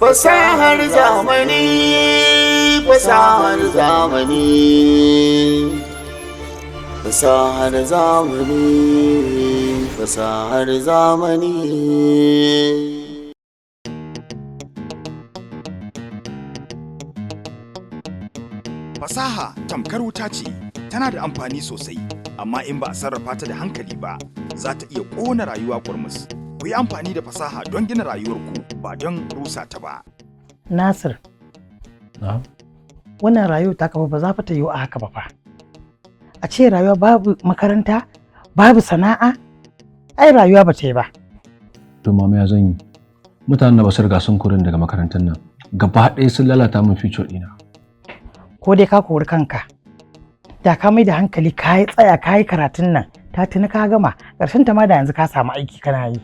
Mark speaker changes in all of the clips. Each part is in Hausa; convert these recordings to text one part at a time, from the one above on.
Speaker 1: Fasahar zamani, fasahar zamani, fasahar zamani, fasahar zamani.
Speaker 2: Fasaha tamkar wuta ce, tana da amfani sosai, amma in ba a sarrafa ta da hankali ba, za ta iya ƙona rayuwa ƙurmus. Ku yi amfani da fasaha don gina rayuwarku ba don rusa ta ba.
Speaker 3: Nasir. Wannan rayuwa ta kafa ba za ta yiwu a haka ba fa. A ce rayuwa babu makaranta, babu sana'a, ai rayuwa ba ta yi ba.
Speaker 4: To mama ya zan yi? Mutanen da ba su riga sun korin daga makarantar nan, gaba ɗaya sun lalata min future ɗina.
Speaker 3: Ko dai ka kori kanka, da ka mai da hankali ka yi tsaya ka yi karatun nan, ta tuni ka gama, ƙarshen ta ma da yanzu ka samu aiki kana yi.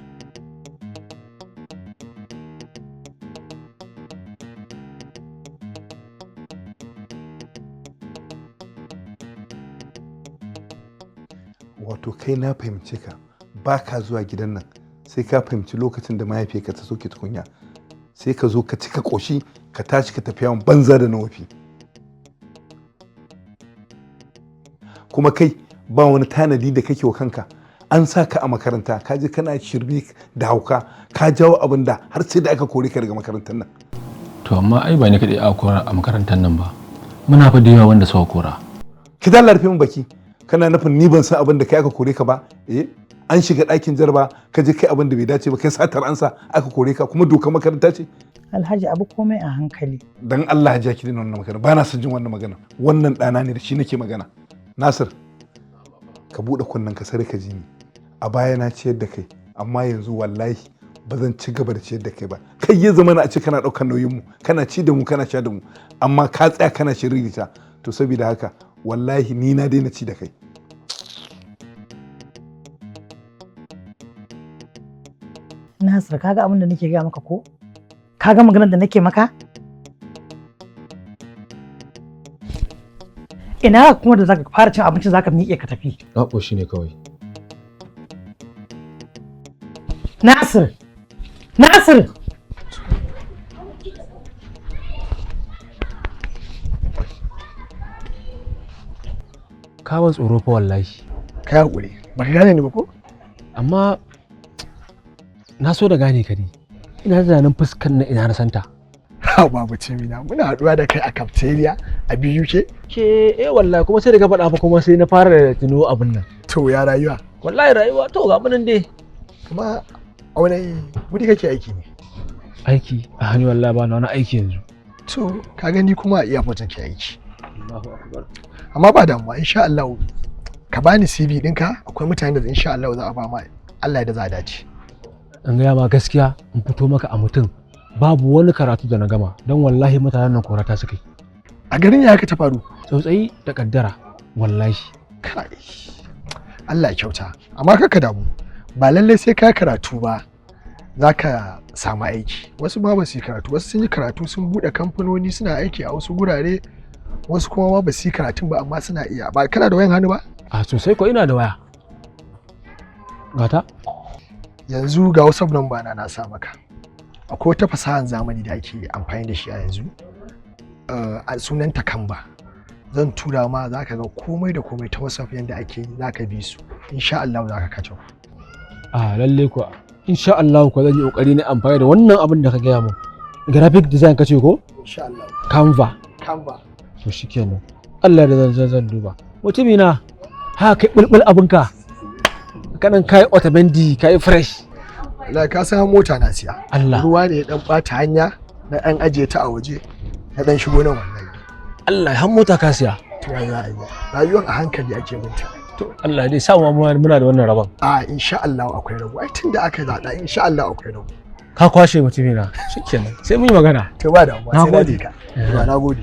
Speaker 5: Wato kai na fahimce ka, ba ka zuwa gidan nan sai ka fahimci lokacin da mahaifiyarka ta soke tukunya, sai ka zo ka cika ƙoshi ka tashi ka tafi yawon banza da na wofi. Kuma kai ba wani tanadi da kake wa kanka, an sa ka a makaranta ka je kana shirme da hauka, ka jawo abin da har sai da aka kore ka daga makarantar nan.
Speaker 4: To amma ai ba ni kaɗai aka kora a makarantar nan ba, muna fa da yawa wanda suka kora.
Speaker 5: Ki dalla rufe min baki, kana nufin ni ban san abin da kai aka kore ka ba? Eh, an shiga ɗakin jarba ka je kai abin da bai dace ba, kai satar ansa aka kore ka, kuma dokar makaranta ce.
Speaker 3: Alhaji abu komai a hankali.
Speaker 5: Dan Allah ya ki daina wannan magana, ba na son jin wannan magana. Wannan ɗana ne da shi nake magana. Nasir, ka buɗe kunnen ka sai ka ji ni. A baya na ciyar da kai, amma yanzu wallahi ba zan ci gaba da ciyar da kai ba. Kai ya zama na a ce kana ɗaukar nauyin mu, kana ci da mu, kana sha da mu, amma ka tsaya kana shiririta. To saboda haka wallahi ni na daina ci da kai.
Speaker 3: Nasir, kaga abin da nake gaya maka ko? Kaga maganar da nake maka? Ina kuma da zaka fara cin abinci zaka miƙe ka tafi.
Speaker 4: Na ƙoshi ne kawai.
Speaker 3: Nasir! Nasir!
Speaker 4: Ka ban tsoro fa wallahi.
Speaker 6: Ka haƙuri, ba ka gane ni ba ko?
Speaker 4: Amma na so da gane ka ne. Ina tunanin fuskar na ina na santa.
Speaker 6: Ha babu Timina, muna haɗuwa da kai a cafeteria a BUK.
Speaker 4: Ke eh wallahi kuma sai da ka faɗa fa kuma sai na fara tuno abin nan.
Speaker 6: To ya rayuwa?
Speaker 4: Wallahi rayuwa to ga munan dai.
Speaker 6: Kuma a wani wuri kake aiki ne?
Speaker 4: Aiki a hannu wallahi ba na wani aiki yanzu.
Speaker 6: To ka gani kuma a airport nake aiki.
Speaker 4: Allahu akbar.
Speaker 6: Amma ba damuwa insha Allah ka bani CV ɗinka, akwai mutanen da insha Allah za a ba ma, Allah ya da za a dace.
Speaker 4: An gaya ma gaskiya in fito maka a mutum babu wani karatu da na gama don wallahi mutanen nan korata suka yi.
Speaker 6: A garin ya haka ta faru?
Speaker 4: Tsautsayi da kaddara wallahi.
Speaker 6: Kai Allah ya kyauta, amma kar ka damu, ba lallai sai ka karatu ba za ka samu aiki. Wasu ma ba su yi karatu, wasu sun yi karatu sun buɗe kamfanoni suna aiki a wasu gurare, wasu kuma ma ba su yi karatun ba amma suna iya. Ba kana da wayan hannu ba?
Speaker 4: A sosai ko ina da waya. Gata.
Speaker 6: Yanzu ga WhatsApp number na na sa maka. Akwai wata fasahar zamani da ake amfani da shi a yanzu, a sunanta Canva. Zan tura ma za ka ga komai da komai ta WhatsApp yadda ake yi, za ka bi su. Insha Allah za ka kace.
Speaker 4: A lalle kuwa insha Allah kuwa zan yi kokari na amfani da wannan abin da ka gaya min. Graphic design kace ko?
Speaker 6: Insha Allah.
Speaker 4: Canva.
Speaker 6: Canva.
Speaker 4: To shikenan. Allah da zan duba. Mutumina, ha kai bulbul abinka. Kanan kai Otamendi, kai fresh.
Speaker 6: Allah ka san mota na siya.
Speaker 4: Allah.
Speaker 6: Ruwa ne ya dan bata hanya, na dan ajiye ta a waje, na dan shigo nan wallahi.
Speaker 4: Allah har mota ka siya.
Speaker 6: To ya za a yi. Rayuwar a hankali ake binta.
Speaker 4: To Allah dai sa mu muna da wannan rabon.
Speaker 6: A insha Allah akwai rabo. Ai tunda aka zaɗa insha Allah akwai rabo.
Speaker 4: Ka kwashe mutumina. Shikenan. Sai mun yi magana.
Speaker 6: To ba damuwa sai na je ka.
Speaker 4: Na
Speaker 6: Na gode.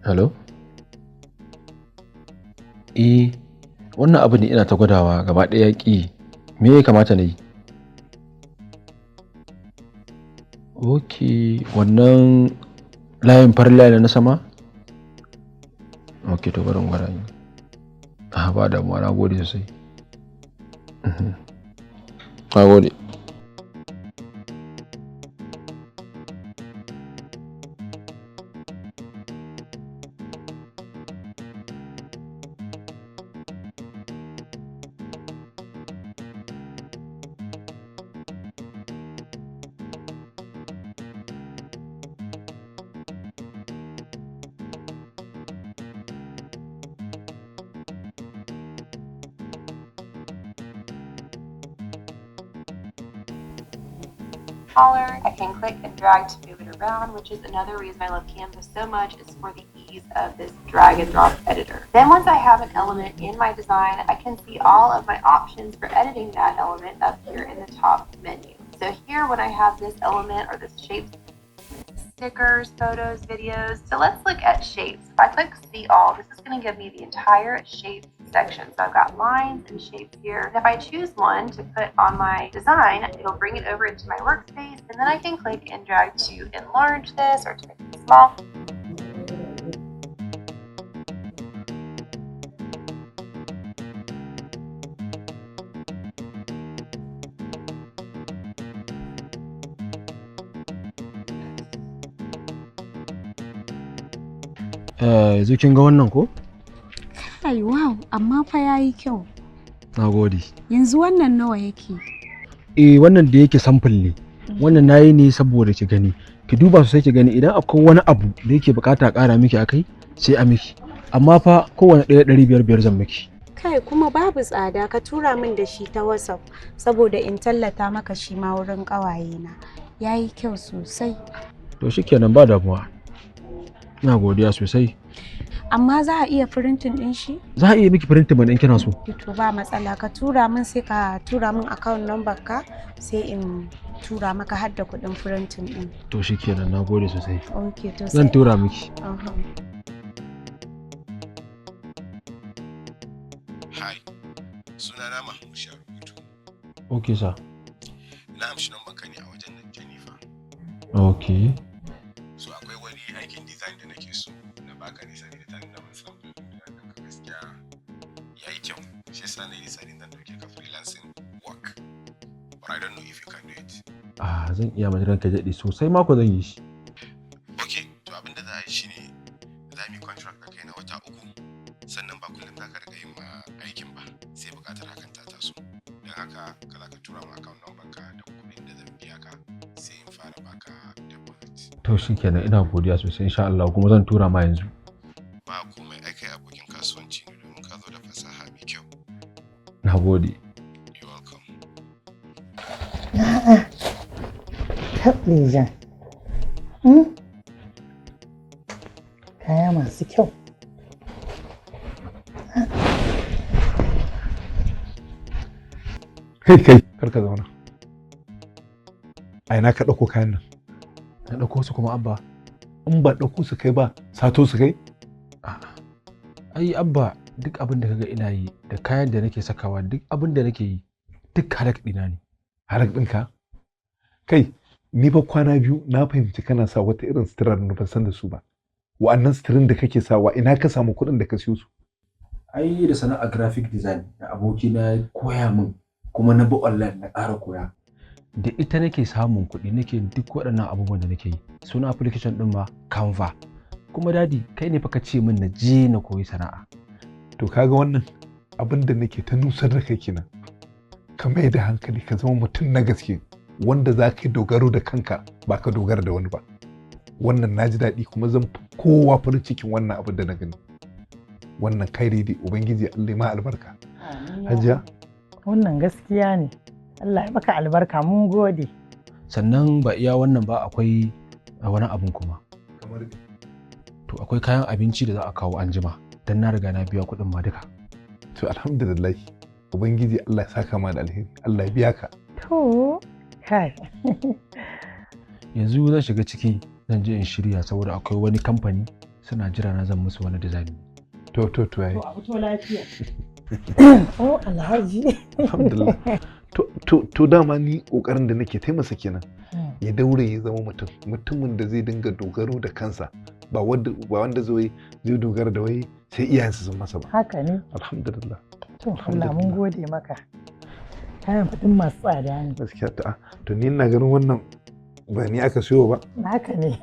Speaker 4: Hello? Eh, wannan abu ne ina ta gwadawa gaba ɗaya ƙi. Me ya kamata na yi? Ok, wannan layin farin layin na sama? Ok, to bari in gwada ni. Ah, ba damuwa, na gode sosai. Na gode.
Speaker 7: Taller. I can click and drag to move it around, which is another reason I love Canva so much, is for the ease of this drag and drop editor. Then once I have an element in my design, I can see all of my options for editing that element up here in the top menu. So here, when I have this element or this shape, stickers, photos, videos. So let's look at shapes. If I click see all, this is going to give me the entire shapes section. So I've got lines and shapes here. And if I choose one to put on my design, it'll bring it over into my workspace, and then I can click and drag to enlarge this or to make it small.
Speaker 4: Yanzu kin ga wannan ko?
Speaker 8: Kai, wow, amma fa yayi kyau.
Speaker 4: Na gode.
Speaker 8: Yanzu wannan nawa yake?
Speaker 4: Eh, wannan da yake sample ne. Wannan nayi ne saboda ki gani. Ki duba sosai ki gani, idan akwai wani abu da yake bukata a ƙara miki akai, sai a miki. Amma fa kowane ɗaya 500 500 zan miki.
Speaker 8: Kai, kuma babu tsada. Ka tura min da shi ta WhatsApp saboda in tallata maka shi ma wurin ƙawayena. Yayi kyau sosai.
Speaker 4: To shikenan, ba damuwa. Ina godiya sosai.
Speaker 8: Amma za a iya printing ɗin shi?
Speaker 4: Za a iya miki printing mana in kina so.
Speaker 8: To ba matsala, ka tura min, sai ka tura min account number ka, sai in tura maka har da kuɗin printing ɗin.
Speaker 4: To shikenan, na gode sosai.
Speaker 8: Okay, to
Speaker 4: Zan tura miki.
Speaker 8: Aha.
Speaker 9: Hi, sunana Mahmud Sharubutu.
Speaker 4: Okay, sir.
Speaker 9: Na amshi number ka ne a wajen Jennifer.
Speaker 4: Okay.
Speaker 9: So akwai wani aikin design da nake so na baka ne, saboda ta nuna min sample ɗin da ka, gaskiya yayi kyau. Shi yasa na yi deciding zan ɗauke ka freelancing work. But I don't know if you can do it.
Speaker 4: Ah, zan iya mai, ranka daɗe, sosai mako zan yi shi.
Speaker 9: Okay, to abin da za a yi shine za mu yi contract da kai na wata 3, sannan ba kullum za ka riƙa yin ma aikin ba, sai buƙatar hakan ta taso. Don haka ka za ka tura min account number ka da kuɗin da zan biya ka, sai in fara baka deposit.
Speaker 4: To shikenan, ina godiya sosai, insha Allah kuma zan tura ma yanzu.
Speaker 9: Ba komai, ai kai abokin kasuwanci ne domin ka zo da fasaha mai kyau.
Speaker 4: Na gode.
Speaker 9: You're welcome.
Speaker 3: A'a. Taɓlejan. Kaya masu kyau.
Speaker 5: Kai, kai, kar ka zauna. A ina ka ɗauko kayan nan?
Speaker 4: Na ɗauko su kuma, Abba?
Speaker 5: In ba ɗauko su kai ba, sato su kai?
Speaker 4: Ai Abba, duk abin da kaga ina yi da kayan da nake sakawa, duk abin da nake yi, duk halak ɗina ne.
Speaker 5: Halak ɗinka? Kai, ni fa kwana biyu na fahimci kana sa wata irin sutura da ban san da su ba. Wa'annan suturin da kake sawa, ina ka samu kuɗin da ka siyo su?
Speaker 4: Ai da sana'a graphic design da abokina ya koya min, kuma na bi online na ƙara koya. Da ita nake samun kuɗi nake duk waɗannan abubuwan da nake yi. Suna application ɗin ma Canva. Kuma Daddy, kai ne fa ka ce min na je na koyi sana'a.
Speaker 5: To kaga wannan abin da nake ta nusar da kai kenan. Ka mai da hankali ka zama mutum na gaske wanda za ka yi dogaro da kanka, ba ka dogara da wani ba. Wannan na ji daɗi, kuma zan fi kowa farin cikin wannan abin da na gani. Wannan kai daidai, Ubangiji Allah ya ma albarka. Hajiya?
Speaker 3: Wannan gaskiya ne. Allah ya baka albarka, mun gode.
Speaker 4: Sannan ba iya wannan ba, akwai wani abun kuma.
Speaker 5: Kamar?
Speaker 4: To akwai kayan abinci da za a kawo anjima, don na riga na biya kuɗin ma duka.
Speaker 5: To alhamdulillah. Ubangiji Allah ya saka ma da alheri. Allah ya biya ka.
Speaker 3: To, kai.
Speaker 4: Yanzu zan shiga ciki, zan je in shirya saboda akwai wani kamfani Suna jira na zan musu wani design.
Speaker 5: To, yayi.
Speaker 3: To, a fito lafiya. Oh, Alhaji.
Speaker 5: Alhamdulillah. To, dama ni kokarin da nake taimasa kenan, ya daure ya zama mutum, mutumin da zai dinga dogaro da kansa, ba wanda zai dogara da wai sai iyayensa sun masa ba.
Speaker 3: Haka ne.
Speaker 5: Alhamdulillah.
Speaker 3: To, Allah mun gode maka. Kayan faɗin masu tsada ne.
Speaker 5: Gaskiya ta, to ni ina ganin wannan ba ni aka siyo ba.
Speaker 3: Haka ne.